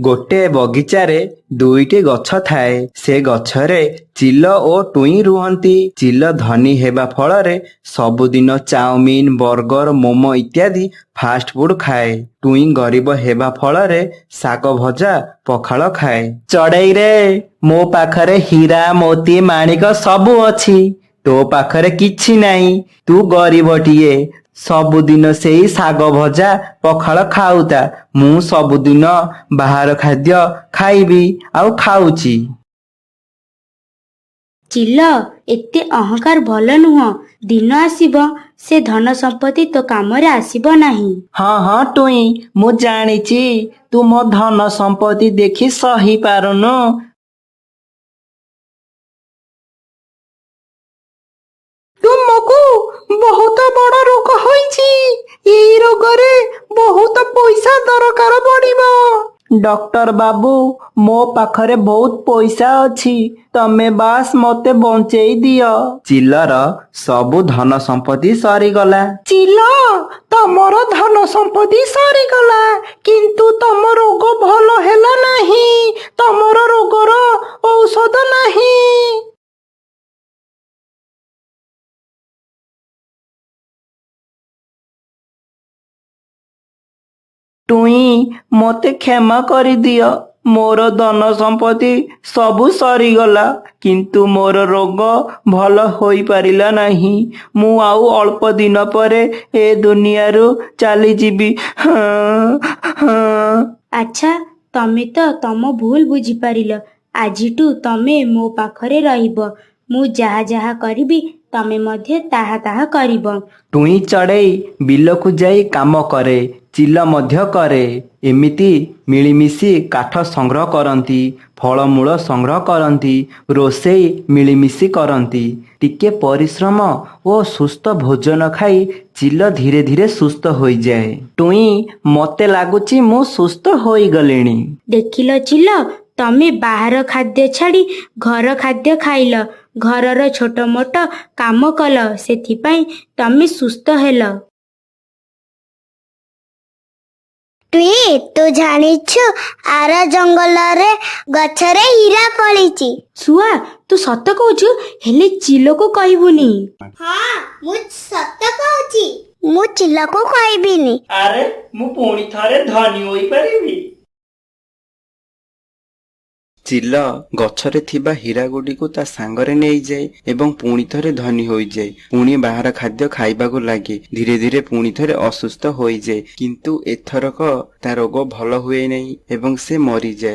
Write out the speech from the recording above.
ଗୋଟେ ବଗିଚାରେ ଦୁଇଟି ଗଛ ଥାଏ। ସେ ଗଛରେ ଚିଲ ଓ ଟୁଇଁ ରୁହନ୍ତି। ଚିଲ ଧନୀ ହେବା ଫଳରେ ସବୁଦିନ ଚାଉମିନ, ବର୍ଗର, ମୋମୋ ଇତ୍ୟାଦି ଫାଷ୍ଟଫୁଡ୍ ଖାଏ। ଟୁଇଁ ଗରିବ ହେବା ଫଳରେ ଶାଗ ଭଜା, ପଖାଳ ଖାଏ। ଚଢ଼େଇରେ, ମୋ ପାଖରେ ହୀରା, ମୋତି, ମାଣିକ ସବୁ ଅଛି। ତୋ ପାଖରେ କିଛି ନାହିଁ। ତୁ ଗରିବଟିଏ। ସବୁଦିନ ସେଇ ଶାଗ ଭଜା, ପଖାଳ ଖାଉଥା। ମୁଁ ସବୁଦିନ ବାହାର ଖାଦ୍ୟ ଖାଇବି ଆଉ ଖାଉଛି। ଚିଲ, ଏତେ ଅହଙ୍କାର ଭଲ ନୁହଁ। ଦିନ ଆସିବ, ସେ ଧନ ସମ୍ପତ୍ତି ତୋ କାମରେ ଆସିବ ନାହିଁ। ହଁ ହଁ ଟୁଇଁ, ମୁଁ ଜାଣିଛି, ତୁ ମୋ ଧନ ସମ୍ପତ୍ତି ଦେଖି ସହି ପାରୁନୁ। ତୁମକୁ ବହୁତ ବଡ ରୋଗ ହୋଇଛି। ଏଇ ରୋଗରେ ବହୁତ ପଇସା ଦରକାର ପଡିବ। ଡକ୍ଟର ବାବୁ, ମୋ ପାଖରେ ବହୁତ ପଇସା ଅଛି। ତମେ ବାସ୍ ମତେ ବଞ୍ଚେଇ ଦିଅ। ଚିଲର ସବୁ ଧନ ସମ୍ପତ୍ତି ସରିଗଲା। ଚିଲ, ତମର ଧନ ସମ୍ପତ୍ତି ସରିଗଲା, କିନ୍ତୁ ତମ ରୋଗ ଭଲ ହେଲା ନାହିଁ। ତମର ରୋଗର ଔଷଧ ନାହିଁ। ଟୁଇଁ, ମତେ କ୍ଷମା କରିଦିଅ। ମୋର ଧନ ସମ୍ପତ୍ତି ସବୁ ସରିଗଲା, କିନ୍ତୁ ମୋର ରୋଗ ଭଲ ହୋଇପାରିଲା ନାହିଁ। ମୁଁ ଆଉ ଅଳ୍ପ ଦିନ ପରେ ଏ ଦୁନିଆରୁ ଚାଲିଯିବି। ହଁ ହଁ। ଆଚ୍ଛା, ତମେ ତ ତମ ଭୁଲ ବୁଝିପାରିଲ। ଆଜିଠୁ ତମେ ମୋ ପାଖରେ ରହିବ। ମୁଁ ଯାହା ଯାହା କରିବି, ତମେ ମଧ୍ୟ ତାହା ତାହା କରିବ। ଟୁଇଁ ଚଢ଼େଇ ବିଲକୁ ଯାଇ କାମ କରେ, ଚିଲ ମଧ୍ୟ କରେ। ଏମିତି ମିଳିମିଶି କାଠ ସଂଗ୍ରହ କରନ୍ତି, ଫଳମୂଳ ସଂଗ୍ରହ କରନ୍ତି, ରୋଷେଇ ମିଳିମିଶି କରନ୍ତି। ଟିକେ ପରିଶ୍ରମ ଓ ସୁସ୍ଥ ଭୋଜନ ଖାଇ ଚିଲ ଧୀରେ ଧୀରେ ସୁସ୍ଥ ହୋଇଯାଏ। ଟୁଇଁ, ମତେ ଲାଗୁଛି ମୁଁ ସୁସ୍ଥ ହୋଇଗଲିଣି। ଦେଖିଲ ଚିଲ, ତମେ ବାହାର ଖାଦ୍ୟ ଛାଡ଼ି ଘର ଖାଦ୍ୟ ଖାଇଲ, ଘରର ଛୋଟ ମୋଟ କାମ କଲ, ସେଥିପାଇଁ ତମେ ସୁସ୍ଥ ହେଲ। ଟୁଇ, ତୁ ଜାଣିଛୁ, ଆର ଜଙ୍ଗଲରେ ଗଛରେ ହୀରା ଫଳିଛି। ଶୁଆ, ତୁ ସତ କହୁଛୁ? ହେଲେ ଚିଲକୁ କହିବୁନି। ହଁ, ମୁଁ ସତ କହୁଛି। ମୁଁ ଚିଲକୁ କହିବିନି। ଆରେ, ମୁଁ ପୁଣି ଥରେ ଧନୀ ହୋଇପାରିବି। ଚିଲ ଗଛରେ ଥିବା ହୀରାଗୁଡ଼ିକୁ ତା ସାଙ୍ଗରେ ନେଇଯାଏ ଏବଂ ପୁଣି ଥରେ ଧନୀ ହୋଇଯାଏ। ପୁଣି ବାହାର ଖାଦ୍ୟ ଖାଇବାକୁ ଲାଗେ। ଧୀରେ ଧୀରେ ପୁଣି ଥରେ ଅସୁସ୍ଥ ହୋଇଯାଏ, କିନ୍ତୁ ଏଥରକ ତା ରୋଗ ଭଲ ହୁଏ ନାହିଁ ଏବଂ ସେ ମରିଯାଏ।